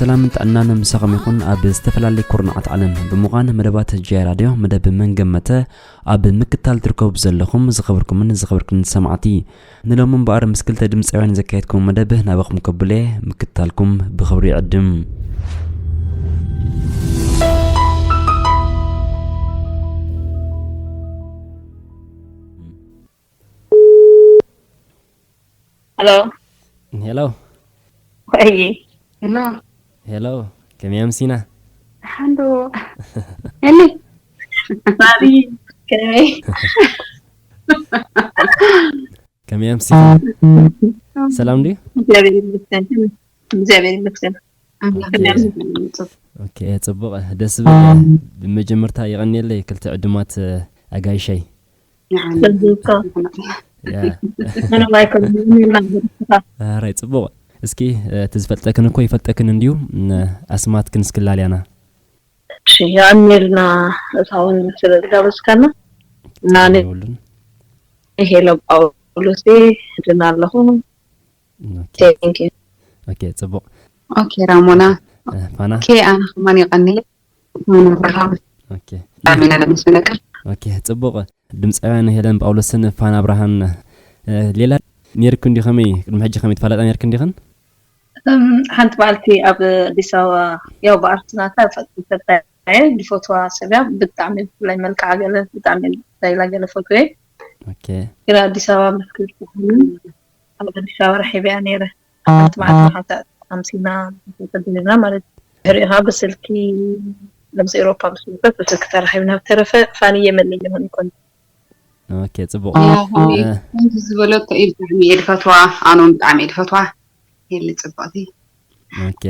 ሰላምን ጥዕናን ምሳኹም ይኹን። ኣብ ዝተፈላለየ ኩርናዓት ዓለም ብምዃን መደባት ጃይ ራድዮ መደብ መን ገመተ ኣብ ምክታል ትርከቡ ዘለኹም ዝኸበርኩምን ዝኸበርኩምን ሰማዕቲ፣ ንሎሚ እምበኣር ምስ ክልተ ድምፃውያን ዘካየድኩም መደብ ናባኹም ከብለ ምክታልኩም ብኽብሪ ይዕድም። ሄሎ። ሄሎ። ወይ። ሄሎ። ሄሎ። ከመይ ኣምሲና? ሓንዶ። ሄሊ። ባሪ። ከመይ። ከመይ ኣምሲና? ሰላም ድዩ? እግዚኣብሔር ይመስገን። እግዚኣብሔር ይመስገን። ኣምላኽ ከመይ ይመስገን። ኦኬ፣ ጽቡቕ፣ ደስ ዝብል። ብመጀመርታ የቐንየለይ ክልተ ዕዱማት ኣጋይሸይ። ንዓና። ሰብካ ያ ምንም ኣይኮነን። ምንም ኣይኮነን። ኣራይ ጽቡቕ። እስኪ እቲ ዝፈልጠክን እኮ ይፈልጠክን እንድዩ። ኣስማትክን እስክላልያና። እሺ፣ የቐንየልና እሳውን ስለ ዝጋበዝካና። እና ኣነ የብሉን። ሄሎ ጳውሎስ ድና ኣለኹ። ኦኬ። Thank you። ኦኬ፣ ጽቡቕ። ኦኬ ራሞና። እ፣ ፋና። ኦኬ ኣነ ከማን የቐንየ። ኣብርሃም ኦኬ። ኣሚና ለምስለካ። ኦኬ፣ ጽቡቕ። ድምፃውያን ሄለን ጳውሎስን ፋና ኣብርሃን፣ እ፣ ሌላ ኔርኩ እንዲ ከመይ፣ ቅድሚ ሕጂ ከመይ ትፋለጣ ኔርክ እንዲኽን? እም፣ ሓንቲ በዓልቲ ኣብ ኣዲስ ኣበባ ያው ብኣርትናታ ፈጥተታየ ዝፈትዋ ሰብ እያ። ብጣዕሚ ብፍላይ መልክዓ ገለ ብጣዕሚ ዳይላ ገለ ፈትወ። ኦኬ። ግን ኣዲስ ኣበባ መስክር ትኾኑ ኣብ ኣዲስ ኣበባ ረሒበያ ነይረ። ሓንቲ መዓልቲ ሓንሳ ኣምሲና ተደሊና ማለት እዩ። ድሕሪኡ ከዓ ብስልኪ ኣብዚ ኤሮፓ ምስ መጸት ብስልኪ ተራኺብና። ብተረፈ ፋንየ መለየ ሆን ይኮን። ኦኬ፣ ጽቡቕ። ያ፣ ፋኒ፣ እ፣ ከምዚ ዝበለቶ እዩ ብጣዕሚ እየ ዝፈትዋ፣ ኣነ እውን ብጣዕሚ እየ ዝፈትዋ። የሊ ጽብቕቲ። ኦኬ።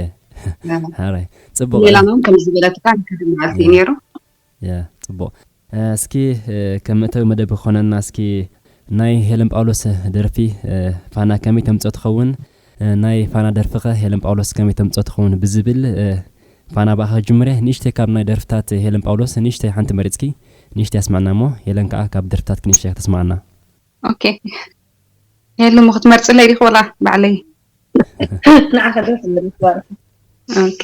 ያ። ሓራይ። ጽቡቕ። ሌላ እውን ከምዚ ዝበለትካ ክድመዓልቲ እዩ ነይሩ። ያ፣ ጽቡቕ። እ፣ እስኪ፣ እ፣ ከም መእተዊ መደብ ክኾነና እስኪ ናይ ሄለን ጳውሎስ ደርፊ፣ እ፣ ፋና ከመይ ተምጽኦ ትኸውን? እ፣ ናይ ፋና ደርፊኸ ሄለን ጳውሎስ ከመይ ተምጽኦ ትኸውን ብዝብል፣ እ፣ ፋና ብኣኻ ክጅምር እየ። ንእሽተይ ካብ ናይ ደርፍታት ሄለን ጳውሎስ ንእሽተይ ሓንቲ መሪጽኪ፣ ንእሽተይ ኣስምዕና እሞ ሄለን ከኣ ካብ ደርፍታትኪ ንእሽተይ ከተስምዓና። ኦኬ። ሄሉ፣ እሞ ክትመርጽለይ ዲኺ ወላ ባዕለይ? ንዓኻ ደስ ዝብል ይባርክ። ኦኬ።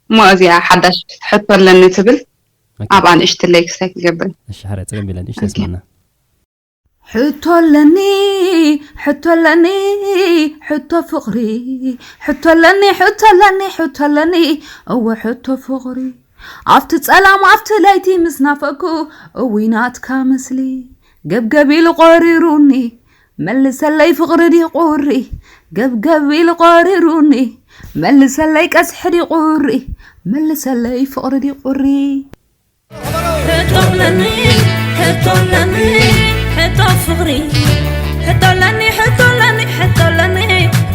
እሞ እዚኣ ሓዳሽ ሕቶ ኣለኒ ትብል፣ ኦኬ። ኣብኣ ንእሽትለይ ክስታይ ክገብር። እሺ፣ ሓራይ፣ ጸገም የለን። ንእሽተይ ኣስምዕና። ሕቶ ኣለኒ ሕቶ ኣለኒ ሕቶ ፍቕሪ ሕቶ ኣለኒ ሕቶ ኣለኒ ሕቶ ኣለኒ እወ ሕቶ ፍቕሪ ኣብቲ ጸላም ኣብቲ ለይቲ ምስ ናፈኩ እውይ ናትካ ምስሊ ገብገብ ኢሉ ቆሪሩኒ መልሰለይ ፍቕሪ ድዩ ቁሪ ገብገብ ኢሉ ቆሪሩኒ መልሰለይ ቀስሒ ድዩ ቁሪ መልሰለይ ፍቕሪ ድዩ ቁሪ ሕቶ ኣለኒ ሕቶ ኣለኒ ሕቶ ፍቕሪ ሕቶ ኣለኒ ሕቶ ኣለኒ ሕቶ ኣለኒ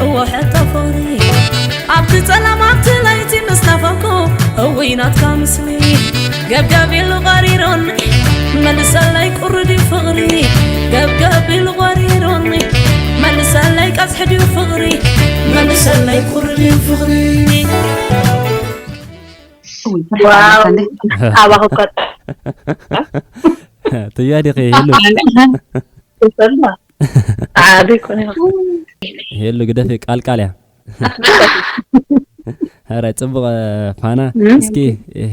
እዎ ሕቶ ፍቕሪ ኣብቲ ጸላም ኣብቲ ለይቲ ምስ ናፈኩ እውይ ናትካ ምስሊ ገብገብ ኢሉ ቀሪሮኒ መልሰለይ ቁሪ ድዩ ፍቕሪ ገብገብ ኢሉ ቀሪሮኒ መልሰለይ ቀዝሒ ድዩ ፍቕሪ መልሰለይ ቁሪ ድዩ ፍቕሪ እውይ፣ ዋው። እንዴ? ኣባኹ እኮ ትያ ዲኺ ሄሉ? ይፈልጣ። ዓቢ እኮ ነው። ሄሉ ግደፊ ቃል ቃል እያ። ኧረ ጽቡቕ ፋና። እስኪ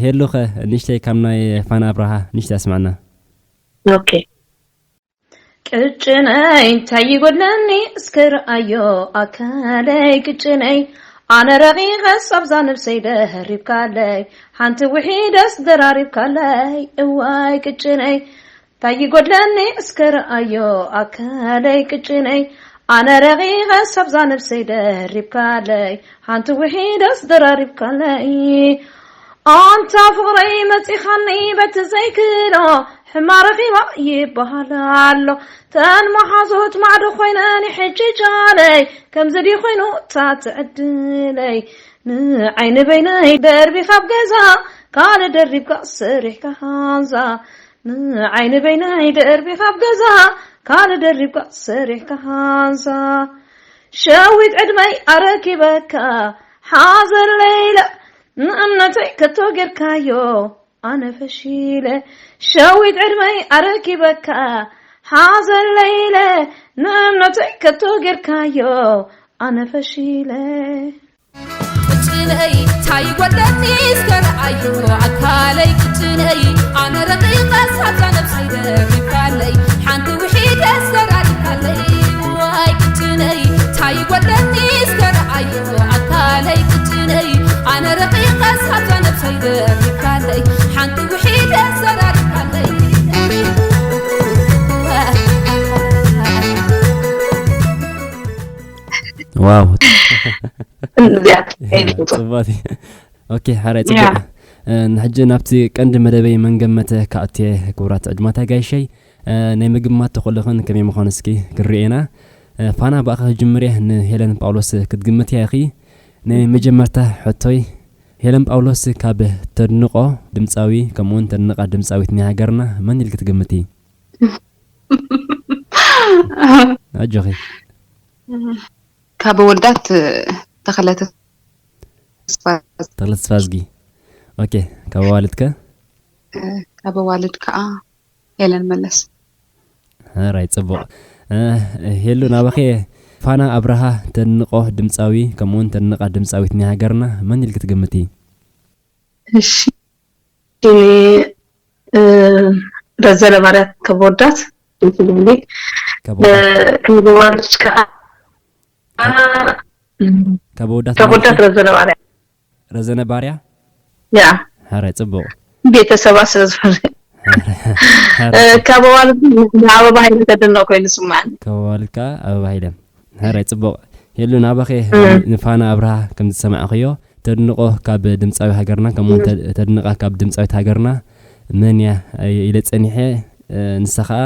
ሄሉኸ ንእሽተይ ካብ ናይ ፋና ኣብርሃ ንእሽተይ ኣስምዕና። ኦኬ። ቅጭነይ እንታይ ይጎድለኒ እስከ ረኣዮ ኣካለይ ቅጭነይ ኣነ ረቂቐስ ኣብዛ ነብሰይ ደሪብካለይ ሓንቲ ውሒደስ ደራሪብካለይ እዋይ ቅጭነይ እንታይ ይጎድለኒ እስከ ረኣዮ ኣካለይ ቅጭነይ ኣነ ረቂቐስ ኣብዛ ነብሰይ ደሪብካለይ ሓንቲ ውሒደስ ደራሪብካለይ ኣንታ ፍቕረይ መጺኻኒ በቲ ዘይክእሎ ሕማ ረኺባ ይበሃል ኣሎ ተን መሓዙት ማዕዶ ኮይነን ይሕጅጃለይ ከምዚ ድዩ ኮይኑ እታ ትዕድለይ ንዓይ ንበይነይ ደርቢኻ ኣብ ገዛ ካልእ ደሪብካ ሰሪሕካ ሃንዛ ንዓይ ንበይነይ ደርቢኻ ኣብ ገዛ ካልእ ደሪብካ ሰሪሕካ ሃንዛ ሸዊት ዕድመይ ኣረኪበካ ሓዘን ለይለ ንእምነተይ ከቶ ጌርካዮ ኣነ ፈሺለ ሸዊት ዕድመይ ኣረኪበካ ሓዘን ለይለ ንእምነተይ ከቶ ጌርካዮ ኣነ ፈሺለ ነይ ታይ ጎደኒ እስከ ረኣዮ ኣካለይ ቅጭነይ ኣነ ረቂቐ ሳታ ነብሰይ ደሪፋለይ ሓንቲ ውሒደ ዘራሪፋለይ ዋይ ቅጭነይ ታይ ጎደኒ እስከ ረኣዮ ኣካለይ ቅጭነይ ኣነ ረቂቐ ሳታ ነብሰይ ደሪፋለይ ሓንቲ ውሒደ ዘራሪፋለይ ዋው ጽባቲ ኦኬ ሓራይ ጽቡቅ ንሕጂ ናብቲ ቀንዲ መደበይ መንገመተ ካእቴ ክቡራት ዕድማት ኣጋይሸይ ናይ ምግማት ተኮለኽን ከመይ ምዃኑ እስኪ ክንሪኦ ኢና ፋና ብኣኻ ክጅምር እየ ንሄለን ጳውሎስ ክትግምት እያ ኢኺ ናይ መጀመርታ ሕቶይ ሄለን ጳውሎስ ካብ ተድንቆ ድምፃዊ ከምኡውን ተድንቃ ድምፃዊት ናይ ሃገርና መን ኢልክ ትግምቲ ኣጆኺ ካብ ወልዳት ተኸለተ ተኽለ ተስፋዝጊ ኦኬ ካብ ኣዋልድከ ካብ ኣዋልድ ከዓ ሄለን መለስ ሕራይ ፅቡቕ ሄሉ ናባኸ ፋና ኣብርሃ ተድንቆ ድምፃዊ ከምኡውን ተድንቃ ድምፃዊት ናይ ሃገርና መን ኢልክ ትግምቲ እሺ ረዘነ ባርያ ከበወዳት ትብሊ ከበወዳት ከዓ ከበወዳት ከበወዳት ረዘነ ባርያ ረዘነ ባርያ ያ ሕራይ ፅቡቕ ቤተሰባ ስለ ዝኾነ ካብ ኣዋልድ ንኣበባ ሃይለ ተድንቕ ኮይኑ ስማዕኒ ካብ ኣዋልድ ከዓ ኣበባ ሃይለ ሕራይ ፅቡቕ ሄሉ ናባኸ ንፋና ኣብርሃ ከም ዝሰማዕኽዮ ተድንቆ ካብ ድምፃዊ ሃገርና ከምኡ ተድንቃ ካብ ድምፃዊት ሃገርና መን እያ ኢለ ፀኒሐ ንሳ ከዓ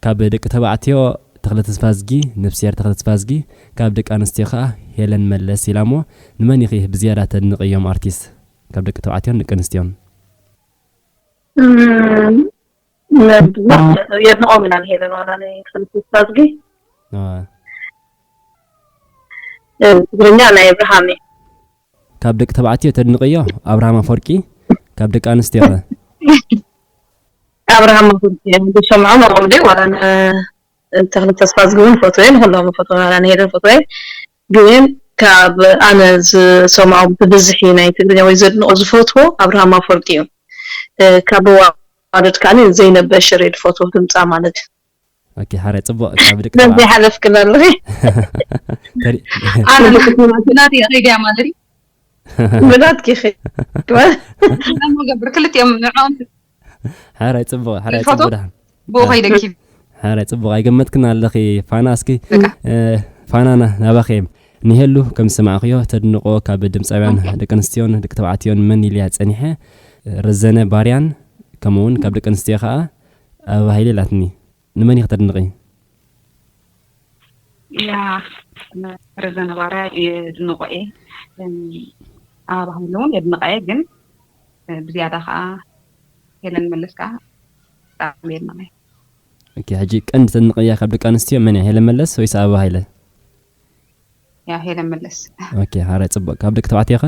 ካብ ደቂ ተባዕትዮ ተኽለ ተስፋዝጊ ነብስሄር ተኽለ ተስፋዝጊ ካብ ደቂ ኣንስትዮ ከዓ ሄለን መለስ ኢላ እሞ ንመን ኢኺ ብዝያዳ ተድንቅዮም ኣርቲስት ካብ ደቂ ተባዕትዮን ደቂ ኣንስትዮን የድንቆም ኢና ንሄለን ዋላ ንክልስታዝጊ ትግርኛ ናይ ኣብርሃም እዩ ካብ ደቂ ተባዕትዮ ተድንቅዮ ኣብርሃም ኣፈወርቂ ካብ ደቂ ኣንስትዮ ኸ ኣብርሃም ኣፈወርቂ ዝሰምዖ መቆምዲ ዋላ ተኽሊ ተስፋ ዝግብን ፈትወ ንኩሎም ፈትወ ዋላ ንሄለን ፈትወ ግን ካብ ኣነ ዝሰምዖም ብብዝሒ ናይ ትግርኛ ወይ ዘድንቆ ዝፈትዎ ኣብርሃም ኣፈወርቂ እዩ ካብ ኣዋልድ ከዓ ዘይነብ በሽር እየ ዝፈትዎ ድምፃ ማለት እዩ ኦኬ ሓራይ ፅቡቅ ካብ ደቂ ተባዕትዮ ሓለፍክን ኣለኺ ኣነ ናትይ ከይድያ ማለት እዩ ብናትኪ ኸይድ ገብር ክልቲኦም ንዕኦም ሓራይ ፅቡቅ ሓራይ ፅቡቅ ደሓን ብኡ ከይደኪብ ሓራይ ፅቡቅ ኣይገመትክን ኣለኺ ፋና እስኪ ፋናና ናባኺ እዮም ንሄሉ ከም ዝሰማዕኽዮ ተድንቆ ካብ ድምፃውያን ደቂ ኣንስትዮን ደቂ ተባዕትዮን መን ኢልያ ፀኒሐ ረዘነ ባርያን ከምኡ እውን ካብ ደቂ ኣንስትዮ ከዓ ኣበባ ሃይለ ኢላትኒ ንመን ኢኺ ተድንቒ ያ ረዘነ ባርያ የድንቆ እየ ኣበባ ሃይለ እውን የድንቃ እየ ግን ብዝያዳ ከዓ ሄለን መለስ ከዓ ብጣዕሚ የድንቃ እየ ኦኬ ሕጂ ቀንዲ ተድንቅያ ካብ ደቂ ኣንስትዮ መን እያ ሄለን መለስ ወይስ ኣበባ ሃይለ ያ ሄለን መለስ ኦኬ ሓራይ ፅቡቅ ካብ ደቂ ተባዕትዮ ከ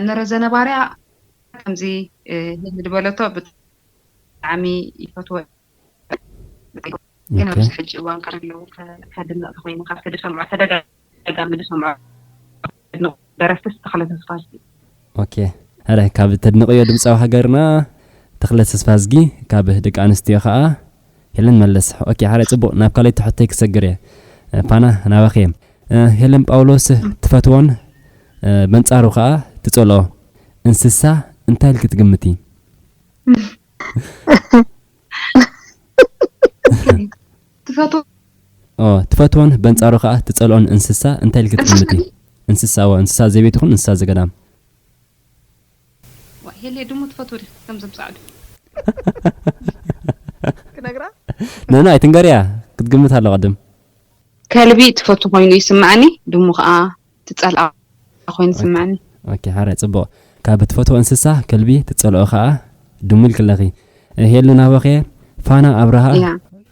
ንረዘነ ባርያ ከምዚ ሄሊ ዝበለቶ ብጣዕሚ ይፈትወ ግን ኣብዚ ሕጂ እዋን ከለዉ ከድንቕ ኮይኑ ካብቲ ዝሰምዖ ተደጋጋሚ ዝሰምዖ ደረፍቲ ዝተኸለ ተስፋ ኦኬ ሕራይ ካብ ተድንቕዮ ድምፃዊ ሃገርና ተኽለ ተስፋዝጊ ካብ ደቂ ኣንስትዮ ከዓ ሄለን መለስ ኦኬ ሓራይ ፅቡቕ ናብ ካልኣይቲ ሕቶይ ክሰግር እየ ፋና ናባኺ እየ ሄለን ጳውሎስ ትፈትዎን በንፃሩ ከዓ ትፀልኦ እንስሳ እንታይ ኢልኪ ትግምቲ ትፈትዎ ትፈትዎን በንፃሩ ከዓ ትፀልኦን እንስሳ እንታይ ኢልኪ ትግምቲ እንስሳ ዋ እንስሳ ዘቤት ይኹን እንስሳ ዘገዳም ሄሌ ድሙ ትፈትዎ ዲ ከምዞም ፃዕዱ ክነግራ ነና ኣይትንገርያ ክትግምት ኣሎ ቅድም ከልቢ ትፈቱ ኮይኑ ይስማዓኒ ድሙ ከዓ ትፀልኣ ኮይኑ ይስማዓኒ ኦኬ ሓራይ ፅቡቕ ካብ ትፈትዎ እንስሳ ከልቢ ትፀልኦ ከዓ ድሙ ኢልክለኺ ሄሉ ናበኸ ፋና ኣብርሃ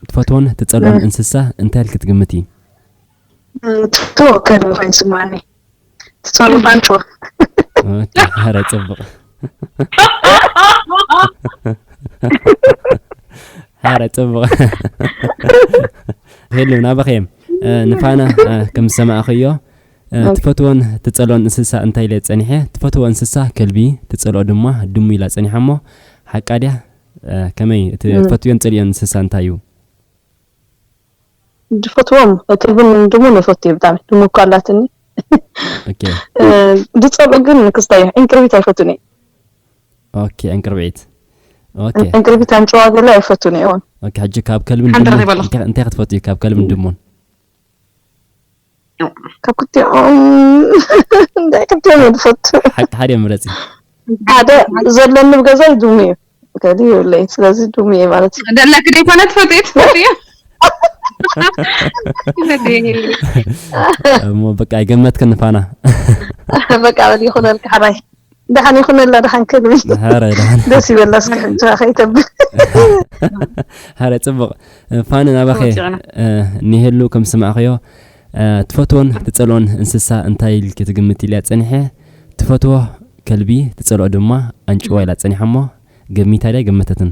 ትፈትዎን ትፀልኦን እንስሳ እንታይ ኢልኪ ትግምቲ ትፈትዎ ከልቢ ኮይኑ ይስማዓኒ ትጸሉ ፋንጮ ኦኬ ሓራይ ጽቡቕ ሓራይ ጽቡቕ ሄሉ ናባኸ እዮም ንፋና ከም ዝሰማዕኽዮ ኦኬ። ትፈትዎን ትጸልኦን እንስሳ እንታይ ኢለ ጸኒሐ? ትፈትዎ እንስሳ ከልቢ፣ ትጸልኦ ድማ ድሙ ኢላ ጸኒሓ እሞ፣ ሓቃ ድያ? እ፣ ከመይ? እቲ እም። ትፈትዎን ትጸልኦን እንስሳ እንታይ እዩ? ዝፈትዎም ከልብን ድሙን እፈቱ እየ ብጣዕሚ። ድሙ እኮ ኣላትኒ። ኦኬ። እ፣ ዝጸልኦ ግን ክስታይ እዩ። ዕንቅርቢት ኣይፈቱን እየ። ኦኬ፣ ዕንቅርቢት። ኦኬ። ዕን-፣ ዕንቅርቢት ኣንጭዋ ገለ ኣይፈቱን እየ እውን። ኦኬ፣ ሕጂ ካብ ከልብን ሓንቲ ድሙን ረኺበ ኣለኹ። እንታይ፣ እንታይ ክትፈትዩ ካብ ከልብን ድሙን? ካብ ክልቲኦም፣ እንታይ ክልቲኦም እየ ዝፈቱ። ሓቂ ሓደ ምረጺ። ሓደ ዘለኒ ኣብ ገዛይ ድሙ እዩ። ከልቢ የብለይን። ስለዚ ድሙ እየ ማለት እዩ። ደለክ ደይኮነ ትፈትዩ፣ ትፈትዩ። እሞ በቃ ኣይገመትክን ፋና። በቃ በል ይኹነልካ ሓራይ። ደሓን ይኹነላ፣ ደሓን ከልቢ። ሓራይ ደሓን። ደስ ይበላ እስኪ ሕጂ ከይተብል። ሓራይ ጽቡቕ። ፋኒ ናባኸ፣ ወፂዕና። እ፣ ንሄሉ ከም ዝሰማዕኽዮ፣ እ፣ ትፈትዎን ትጸልኦን እንስሳ እንታይ ኢልኪ ትግምቲ ኢልያ ጸኒሐ። ትፈትዎ ከልቢ፣ ትጸልኦ ድማ ኣንጭዋ ኢላ ጸኒሓ እሞ ገሚታ ድያ ገመተትን?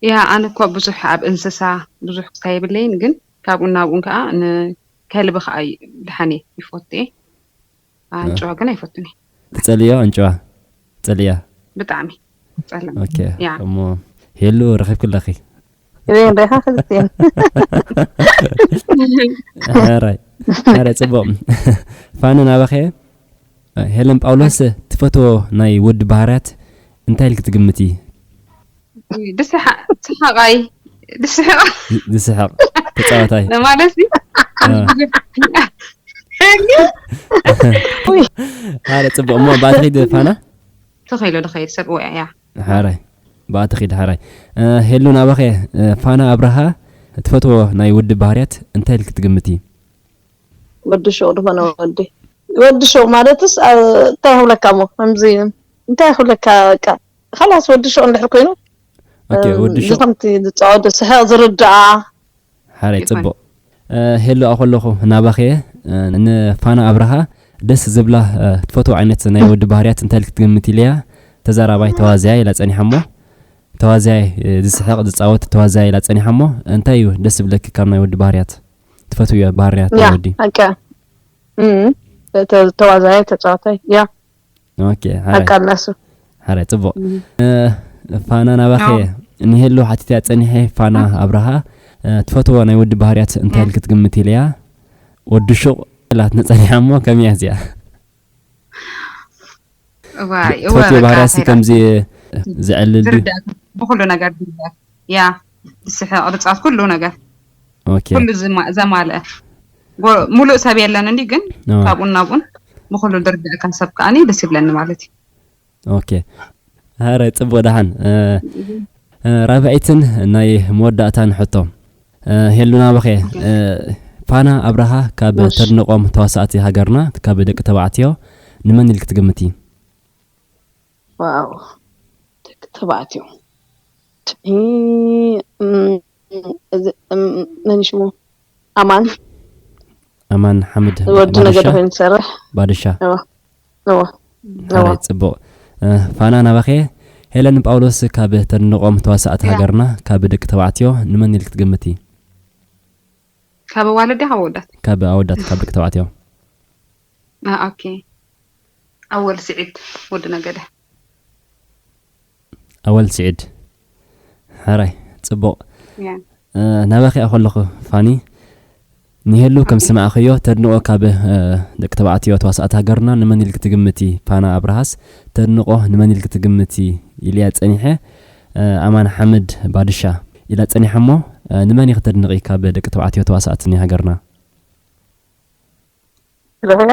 ያ፣ ኣነ እኮ ብዙሕ ኣብ እንስሳ ብዙሕ ክስታይ የብለይን፣ ግን ካብኡን ናብኡን ከዓ ንከልቢ ከዓ እዩ ደሓን እየ፣ ይፈቱ እየ። ኣንጭዋ ግን ኣይፈቱን እየ። ትጸልዮ ኣንጭዋ? ትጸልያ? ብጣዕሚ። ጸልም። ኦኬ። ያ። እሞ ሄሉ ረኺብክለኺ? እቤን ሬኻ ክልቴን። ሕራይ። ሕራይ፣ ጽቡቕ። ፋኒ ናባኸ? ሄለን ጳውሎስ ትፈትዎ ናይ ወዲ ባህርያት እንታይ ኢልኪ ትግምቲ? ድስሓ-፣ ሰሓቓይ። ድስሓቕ። ዝ-፣ ዝስሕቕ ተጻዋታይ። ማለት እዩ። አ። ሕራይ፣ ጽቡቕ። እሞ ብኣትኺ ፋና? ተኸይሎ፣ ተኸይሎ፣ ሰብ ወያ፣ ያ። ሓራይ። ብኣትኺ ሓራይ። እ፣ ሄሉ ናባኸ፣ እ፣ ፋና ኣብርሃ ትፈትዎ ናይ ወዲ ባህርያት እንታይ ኢልኪ ትግምቲ? ወዲ ሹቕ ዝኾነ ወዲ። ወዲ ሹቕ ማለትስ፣ አ፣ እንታይ ይኽብለካ እሞ፣ ከምዚ፣ እንታይ ይኽብለካ፣ በቃ፣ ኸላስ ወዲ ሹቕ እንድሕር ኮይኑ፣ ኦኬ፣ እም፣ ወዲ ሹቕ። ከምቲ ዝጻወት ዝስሕቕ ዝርድኣ። ሓራይ፣ ይኾን። ጽቡቕ። እ፣ ሄሉ፣ ኣብ ከለኹ ናባኸ፣ እ፣ ንፋና ኣብርሃ ደስ ዝብላ፣ እ፣ ትፈትዎ ዓይነት ናይ ወዲ ባህርያት እንታይ ኢልኪ ትግምቲ ኢለያ? ተዛራባይ፣ ተዋዛያይ ኢላ ጸኒሓ እሞ፣ ተዋዛያይ፣ እ፣ ዝስሕቕ ዝጻወት ተዋዛያይ ኢላ ጸኒሓ እሞ፣ እንታይ እዩ ደስ ዝብለኪ ካብ ናይ ወዲ ባህርያት? ትፈትውዮ ባህርያት ናይ ያ፣ ወዲ? ሓቂ። እም፣ ተ-፣ ተዋዛያይ ተጻዋታይ፣ ያ። ኦኬ፣ ሓራይ። ሓቂ ኣላሱ። ሓራይ፣ ጽቡቕ። እም። እ፣ ፋና ናባኸ፣ ኣዎ። ንሄሉ ሓቲትያ ጸኒሐ፣ ፋና እም። ኣብርሃ፣ እ፣ ትፈትዎ ናይ ወዲ ባህርያት እንታይ እም። ኢልኪ ትግምቲ ኢለያ? ወዲ ሹቕ ኢላትኒ ጸኒሓ እሞ፣ ከመይ እያ እዚኣ? እዋይ፣ እወ፣ ትፈትዮ በቃ፣ ባህርያት ሲ ከይዳ። ከምዚ ዘዕልል ድዩ? ዝርዳእ፣ ብኹሉ ነገር ዝርዳእ። ያ፣ ዝስሕቕ፣ ዝጻወት፣ ኩሉ ነገር። ኦኬ። ኩሉ ዝማ-፣ ዘማልአ። ጎ-፣ ሙሉእ ሰብ የለን እንዲ፣ ግን ኦ። ካብኡን ናብኡን ብኹሉ ዝርዳእካ ሰብ ከኣኒ ደስ ይብለኒ ማለት እዩ። ኦኬ። ኧረ፣ ጽቡቕ፣ ደሓን። እ፣ እ፣ ራብዐይትን ናይ መወዳእታን ሕቶ። እ፣ ሄሉ ናባኸ፣ ኦኬ። እ፣ ፋና ኣብርሃ ካብ እሺ። ተድንቖም ተዋሳእቲ ሃገርና፣ ካብ ደቂ ተባዕትዮ፣ ንመን ኢልኪ ትግምቲ? ዋው። ደቂ ተባዕትዮ። እ፣ እም፣ እዚ፣ እም፣ መን እዩ ሽሙ? ኣማን። ኣማን ሓምድ ወዲ ነገደ ባድሻ? ኮይኑ ዝሰርሕ። ባድሻ። እወ። እወ። እወ። ሓራይ፣ ጽቡቕ። እ፣ ፋና ናባኸ፣ ሄለን ጳውሎስ ካብ ተድንቖም ተዋሳእቲ ያ። ሃገርና፣ ካብ ደቂ ተባዕትዮ፣ ንመን ኢልኪ ትግምቲ? ካብ ኣዋልድ ድያ ካብ ኣወዳት? ካብ ኣወዳት፣ ካብ ደቂ ተባዕትዮ። አ፣ ኦኬ። ኣወል ስዒድ ወዲ ነገደ። ኣወል ስዒድ። ሓራይ፣ ጽቡቕ። ያ። እ፣ ናባኺ ከለኹ ፋኒ፣ ንሄሉ ከም ዝሰማዕኽዮ ተድንቖ ካብ፣ እ፣ ደቂ ተባዕትዮ ተዋሳእቲ ሃገርና ንመን ኢልኪ ትግምቲ? ፋና ኣብርሃስ ተድንቖ ንመን ኢልኪ ትግምቲ? ኢልያ ጸኒሐ፣ እ፣ ኣማን ሓምድ ባድሻ ኢላ ጸኒሐ እሞ፣ እ፣ ንመን ኢኺ ተድንቒ ካብ ደቂ ተባዕትዮ ተዋሳእቲ ናይ ሃገርና? ረኺበ?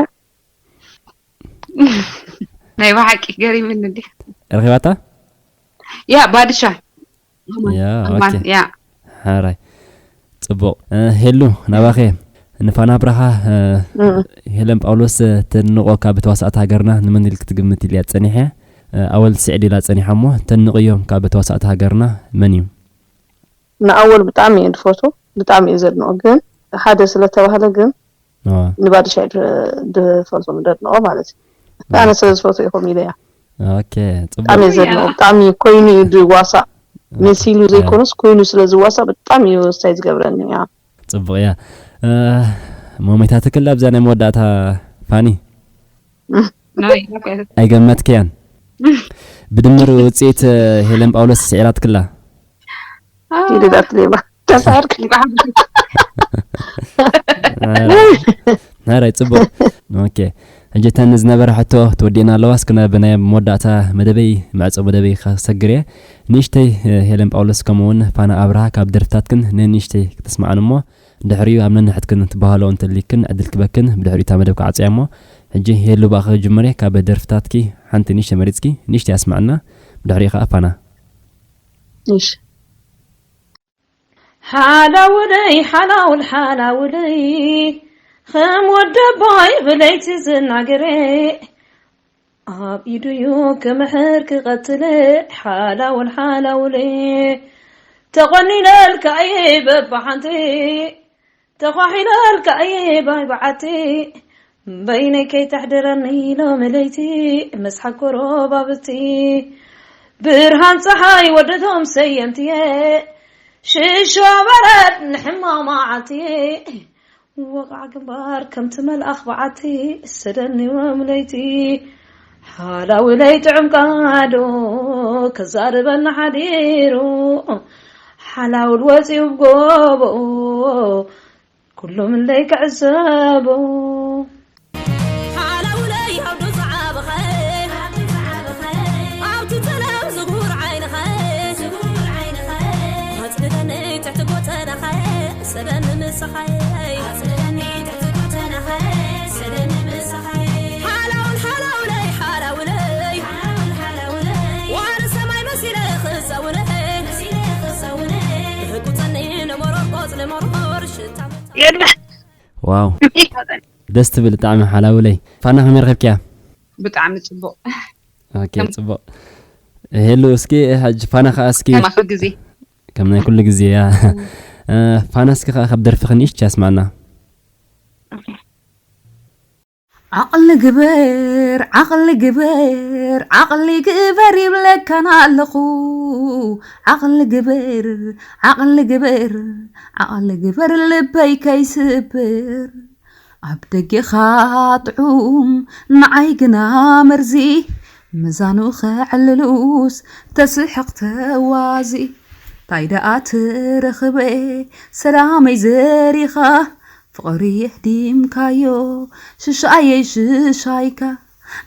ናይ ብሓቂ ገሪምኒ እንዲ። ረኺባታ? ያ፣ ባድሻ። ያ፣ ኣማን፣ ኦኬ። ያ። ሓራይ። ጽቡቕ። እ፣ ሄሉ፣ ናባኸ። ንፋና ኣብርሃ፣ እ፣ እም። ሄለን ጳውሎስ፣ እ፣ ተድንቖ ካብ ተዋሳእቲ ሃገርና ንመን ኢልኪ ትግምቲ ኢልያ ጸኒሐ? እ፣ ኣወል ስዕድ ኢላ ጸኒሓ እሞ፣ ተንቕዮም ካብ ተዋሳእቲ ሃገርና መን እዩ? ንኣወል ብጣዕሚ እየ ዝፈትዎ፣ ብጣዕሚ እየ ዘድንቖ፣ ግን ሓደ ስለ ተባህለ ግን ኣዋ። ንባድሻ እየ ድ-፣ ድፈትዎም ደድንቖ ማለት እዩ። ኣነ ኣዋ። ስለ ዝፈትዎ ኢኹም ኢለ እያ። ኦኬ፣ ጽቡቕ። ብጣዕሚ እየ ዘድንቖ፣ ብጣዕሚ ኮይኑ እዩ ዝዋሳእ። ኦኬ። መሲሉ ያ። ዘይኮነስ ኮይኑ ስለ ዝዋሳእ ብጣዕሚ እዩ ወሳይ ዝገብረኒ እያ። ጽቡቕ እያ። እ፣ ሞሜታትክላ ኣብዛ ናይ መወዳእታ ፋኒ ኣይገመትክያን። ብድምር ውፅኢት ሄለን ጳውሎስ ስዒራትክላ። ይድዳት ሌባ ተሳርክ ናራይ ፅቡቅ። ኦኬ፣ ሕጂ እተን ዝነበረ ሕቶ ተወዲእና ኣለዋ። እስኪ ናብ ናይ መወዳእታ መደበይ፣ መዕፀዊ መደበይ ክሰግር እየ። ንእሽተይ ሄለን ጳውሎስ ከምኡ እውን ፋና ኣብርሃ ካብ ደርፍታትክን ንንእሽተይ ክትስማዕን እሞ ድሕሪኡ ኣብ ነንሕድክን ትበሃሎ እንተሊክን ዕድል ክበክን ብድሕሪኡ እታ መደብ ክዓፅያ እሞ ሕጂ ሄሉ ብኣኸ ጅመሬ ካብ ደርፍታትኪ ሓንቲ ንእሽተይ መሪፅኪ ንእሽተይ ኣስማዕና ብድሕሪኡ ከዓ ፋና። እሺ ሓላውለይ ሓላውል ሓላውለይ ከም ወደባይ ብለይቲ ዝናገረ ኣብ ኢዱዩ ክምሕር ክቐትለ ሓላውል ሓላውለይ ተቖኒነልካ እየ በብሓንቲ ተዃሒለልካ እየ ባይ በዓቲ በይነይ ከይተሕድረኒ ሎሚ ለይቲ ምስ ሓጎሮባብቲ ብርሃን ፀሓይ ወደቶም ሰየምትየ ሽሾ በረድ ንሕማቕ መዓልትየ ወቓዕ ግንባር ከምቲ መልኣኽ በዓቲ ስደኒዎም ለይቲ ሓላዊ ለይጥዑም ቃዶ ክዛርበና ሓዲሩ ሓላውል ወፂኡ ብጎቦ ኩሉ ምንደይ ክዕዘቦ ሓላውለይ ኣብ ዶ ዝዓበኸ ኣብቲ ጸለም ዝጉር ዓይንኸ ኣጽልለኒ ትሕቲ ጎተናኸ ሰለኒ ምሳኸይ ኣጽልለኒ ትሕቲ ጎተናኸ ሰለኒ ምሳኸይ ሓላውል ሓላውለይ ሓላውለይ ዋሪ ሰማይ መሲለ ክሰውነ መሲለ ክሰውነ ህቁጸኒ ንመሮር ቆጽሊ መሮር ሽታ የለ ዋው ደስ ትብል ብጣዕሚ ሓላውለይ። ፋና ከመይ ረኺብኪያ? ብጣዕሚ ጽቡቕ። ኦኬ ጽቡቕ። ሄሉ እስኪ ሕጂ ፋና ከዓ እስኪ ከማኹ ግዜ ከም ናይ ኩሉ ግዜ እያ። ፋና እስኪ ከዓ ካብ ደርፍኺ ንእሽቶ ኣስማዕና። ዓቕሊ ግበር ዓቕሊ ግበር ዓቕሊ ግበር ይብለካን ኣለኹ ዓቕሊ ግበር ዓቕሊ ግበር ዓቕሊ ግበር ልበይ ከይስበር ኣብ ደጌኻ ጥዑም ንዓይ ግና መርዚ ምዛኑ ከዕልሉስ ተስሕቕ ተዋዚ ታይ ደኣ ትረኽበ ሰላመይ ዘሪኻ ፍቕሪ የህዲምካዮ ሽሻየይ ሽሻይካ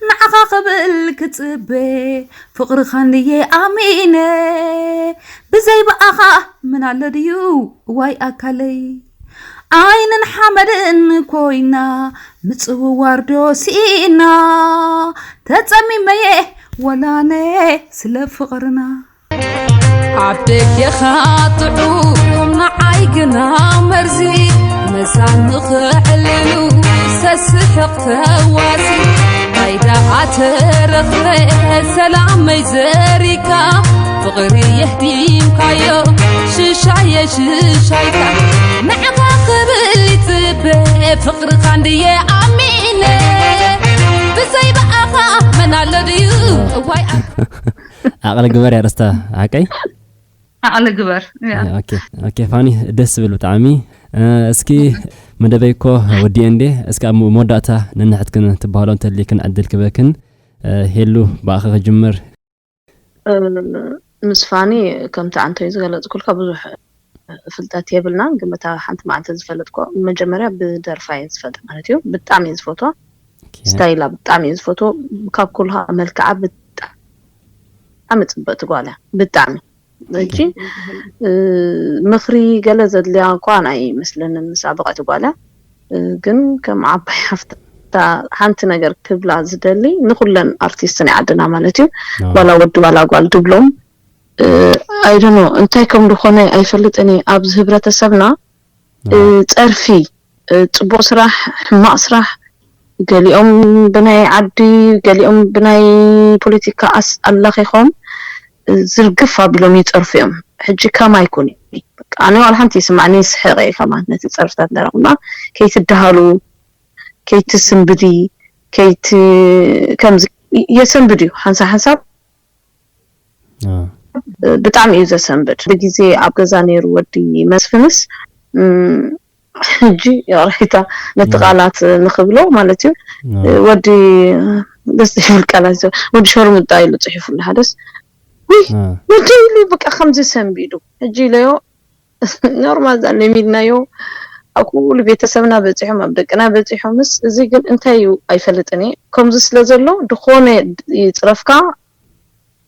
ንዓኻ ክብል ክጽበ ፍቕርኻ እንድየ ኣሚነ ብዘይ ብኣኻ መን ኣሎ ድዩ ዋይ ኣካለይ ኣይንን ሓመድን ኮይና ምጽውዋር ዶ ስኢና ተጸሚመየ ወላነ ስለ ፍቕርና ኣብ ደገኻ ጥዑም ንዓይ ግና መርዚ መሳኑ ክዕልሉ ሰስሕቕ ተዋሲ ባይዳ ኣተረኽበ ሰላመይ ዘሪካ ፍቕሪ የህዲምካዮ ሽሻየ ሽሻይካ ንዓኻ ክብል ይጽበ ፍቕርኻ እንድየ ኣሚነ ብዘይ ብኣኻ መን ኣሎ ድዩ እዋይ ዓቕሊ ግበር ያርስታ ሓቀይ ዓቕሊ ግበር ኦኬ ፋኒ ደስ ዝብል ብጣዕሚ እስኪ መደበይ እኮ ወዲኤ እንዴ እስኪ ኣብ መወዳእታ ነንሕትክን ትበሃሎ እንተልይክን ዕድል ክበክን ሄሉ ብኣኸ ክጅምር ምስ ፋኒ ከምቲ ኣንቶይ ዝገለፅኩልካ ብዙሕ ፍልጠት የብልናን ግን በታ ሓንቲ መዓልቲ ዝፈለጥኮ መጀመርያ ብደርፋ እየ ዝፈልጥ ማለት እዩ ብጣዕሚ እየ ዝፈትዋ ስታይላ ብጣዕሚ እየ ዝፈትዎ ካብ ኩሉ ከዓ መልክዓ ብጣዕሚ ፅብቅቲ ጓል እያ ብጣዕሚ ሕጂ ምኽሪ ገለ ዘድልያ እኳ ኣይመስለንን ንሳ ብቕዕቲ ጓል እያ ግን ከም ዓባይ ሓፍታ ሓንቲ ነገር ክብላ ዝደሊ ንኩለን ኣርቲስት ናይ ዓድና ማለት እዩ ዋላ ወዲ ዋላ ጓል ድብሎም ኣይደኖ እንታይ ከም ዝኾነ ኣይፈልጥን እየ ኣብዚ ህብረተሰብና ፀርፊ ፅቡቕ ስራሕ ሕማቕ ስራሕ ገሊኦም ብናይ ዓዲ ገሊኦም ብናይ ፖለቲካ ኣስ ኣለኺኾም ዝርግፍ ኣቢሎም ይፀርፉ እዮም ሕጂ ከማይ ኩኒ ኣነ ዋላ ሓንቲ ይስማዕኒ ይስሕቕ እየ ከማን ነቲ ፀርፍታት እንዳረኹና ከይትደሃሉ ከይትስንብዲ ከይቲ ከምዚ የሰንብድ እዩ ሓንሳብ ሓንሳብ ብጣዕሚ እዩ ዘሰንብድ ብግዜ ኣብ ገዛ ነይሩ ወዲ መስፍንስ ሕጂ ይቕሬታ ነቲ እ፣ ቃላት ንኽብሎ ማለት እዩ። እ፣ እ፣ ወዲ ደስ ዝብል ቃላት እዩ። ወዲ ሸርሙጣ ኢሉ ጽሒፉላ ሓደስ። ውይ እ፣ ወዲ ኢሉ በቃ ከምዚ ሰንቢዱ ሕጂ ኢለዮ። ኖርማል ዛ ለሚድናዮ ኣብ ኩሉ ቤተሰብና በጺሖም ኣብ ደቅና በጺሖምስ እዚ ግን እንታይ እዩ ኣይፈልጥን እየ። ከምዚ ስለ ዘሎ ድኾነ ይጽረፍካ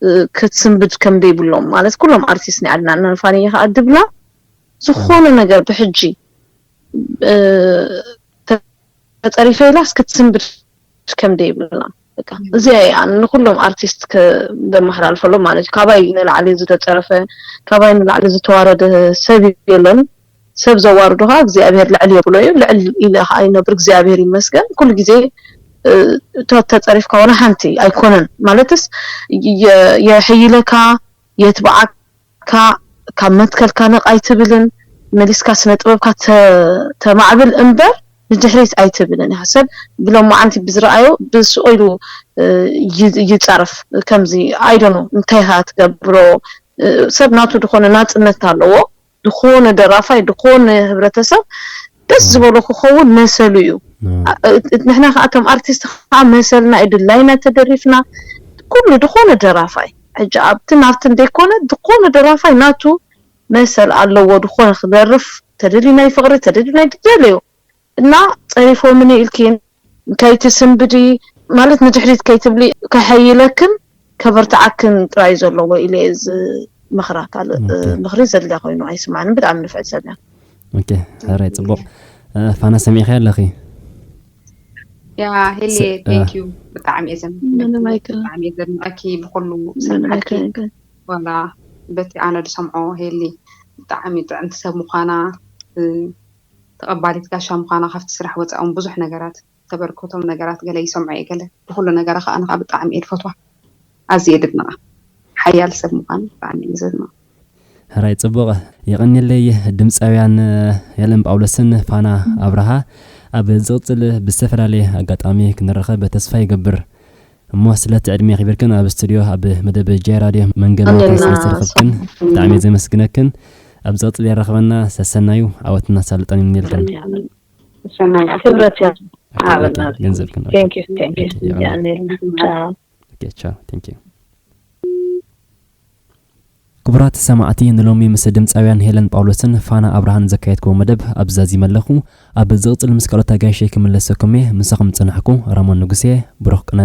እ፣ ክትስንብድ ከም ደይብሎም ማለት ኩሎም ኣርቲስት ናይ ዓድና እነ ፋንየ ከዓ ድብላ ዝኾነ ነገር ብሕጂ እ፣ ተፀሪፈ ኢላስ ክትስንብድ ከም ደይብላ በቃ እዚኣ እያ ንኩሎም ኣርቲስት ከ- ዘመሓላልፈሎም ማለት እዩ። ካባይ ንላዕሊ ዝተፀረፈ ካባይ ንላዕሊ ዝተዋረደ ሰብ የለን። ሰብ ዘዋርዶ ከዓ እግዚኣብሔር ልዕል የብሎ እዩ። ልዕል ኢለ ከዓ ይነብር እግዚኣብሔር ይመስገን። ኩሉ ግዜ እ፣ ተ- ተፀሪፍካ ዋላ ሓንቲ ኣይኮነን ማለትስ የ- የሕይለካ የትብዓካ ካብ መትከልካ ነቕ ኣይትብልን መሊስካ ስነ ጥበብካ ተ- ተማዕብል እምበር ንድሕሪት ኣይትብልን ኢኻ። ሰብ ብሎማዓንቲ ብዝረኣዮ ብስቕ ኢሉ እ፣ ይ- ይፀርፍ ከምዚ ኣይዶኖ እንታይ ኢኻ ትገብሮ እ፣ ሰብ ናቱ ዝኾነ ናፅነት ኣለዎ። ዝኾነ ደራፋይ ዝኾነ ህብረተሰብ ደስ ዝበሎ ክኸውን መሰሉ እዩ። እ፣ እ፣ ንሕና ከዓ ከም ኣርቲስት ከዓ መሰልና እዩ ድላይና ተደሪፍና ኩሉ ዝኾነ ደራፋይ ሕጂ ኣብቲ ናብቲ እንደይኮነ ዝኾነ ደራፋይ ናቱ መሰል ኣለዎ። ዝኾነ ክደርፍ ተደልዩ ናይ ፍቕሪ ተደልዩ ናይ ድደለዩ እና ፀሪፎምኒ ኢልኪን ከይትስንብዲ ማለት ንድሕሪት ከይትብሊ ከሐይለክን ከበርትዓክን ጥራይ ዘለዎ ኢለ እየ ዝመኽራ። ካልእ እ፣ ኦኬ ምኽሪ ዘድልያ ኮይኑ ኣይስማዕንን። ብጣዕሚ ንፍዕቲ ሰብ እያ። ኦኬ ሕራይ ጽቡቕ። እ፣ ፋና ሰሚዕኺ ኣለኺ? ያ ሄሊ ስ- እ፣ thank you ብጣዕሚ እየ ዘመስግነኪ ምንም ኣይከ ብጣዕሚ እየ ዘድንቀኪ ብኩሉ ምንም ስርሓትኪ ኣይከ ዋላ በቲ ኣነ ዝሰምዖ ሄሊ ብጣዕሚ ጥዕምቲ ሰብ ምዃና እ፣ ተቐባሊት ጋሻ ምዃና ካብቲ ስራሕ ወፃ እውን ብዙሕ ነገራት ተበርክቶም ነገራት ገለ ይሰምዖ እየ ገለ ብኩሉ ነገራ ከዓ ንካ ብጣዕሚ እየ ዝፈትዋ ኣዝየ እየ ድድንቃ ሓያል ሰብ ምዃኑ ብጣዕሚ እየ ዘድንቃ ሕራይ ጽቡቕ። የቐንየለይ። ድምፃውያን ሄለን ጳውሎስን ፋና ኣብርሃ ኣብ ዝቕጽል ብዝተፈላለየ ኣጋጣሚ ክንራኸብ ተስፋ ይገብር። እሞ ስለቲ ዕድመ ኣኺብርክን ኣብ ስቱድዮ ኣብ መደብ ጃይ ራድዮ መንገዲ መካይን ኣሜና ስለዝተረኸብክን ብጣዕሚ እየ ዘመስግነክን። ኣብ ዝቕጽል የራኽበና። ሰሰናዩ ዓወትና ሳልጠን ይምኔልክን። ክብረት ኦኬ፣ ሃበና። ገንዘብክን። ኦኬ፣ Thank you, thank you። ኦኬ፣ የቐንየለይ። ቻው። ኦኬ፣ ቻው። Thank you። ክቡራት ሰማዕቲ፣ ንሎሚ ምስ ድምፃውያን ሄለን ጳውሎስን ፋና ኣብርሃን ዘካየድክዎ መደብ ኣብዚ ዛዚመ ኣለኹ። ኣብ ዝቕጽል ምስ ካልኦት ኣጋይሸይ ክምለሰኩም እየ። ምሳኹም ዝጸናሕኩ ራሞን ንጉሴ። ብሩኽ ቅነ።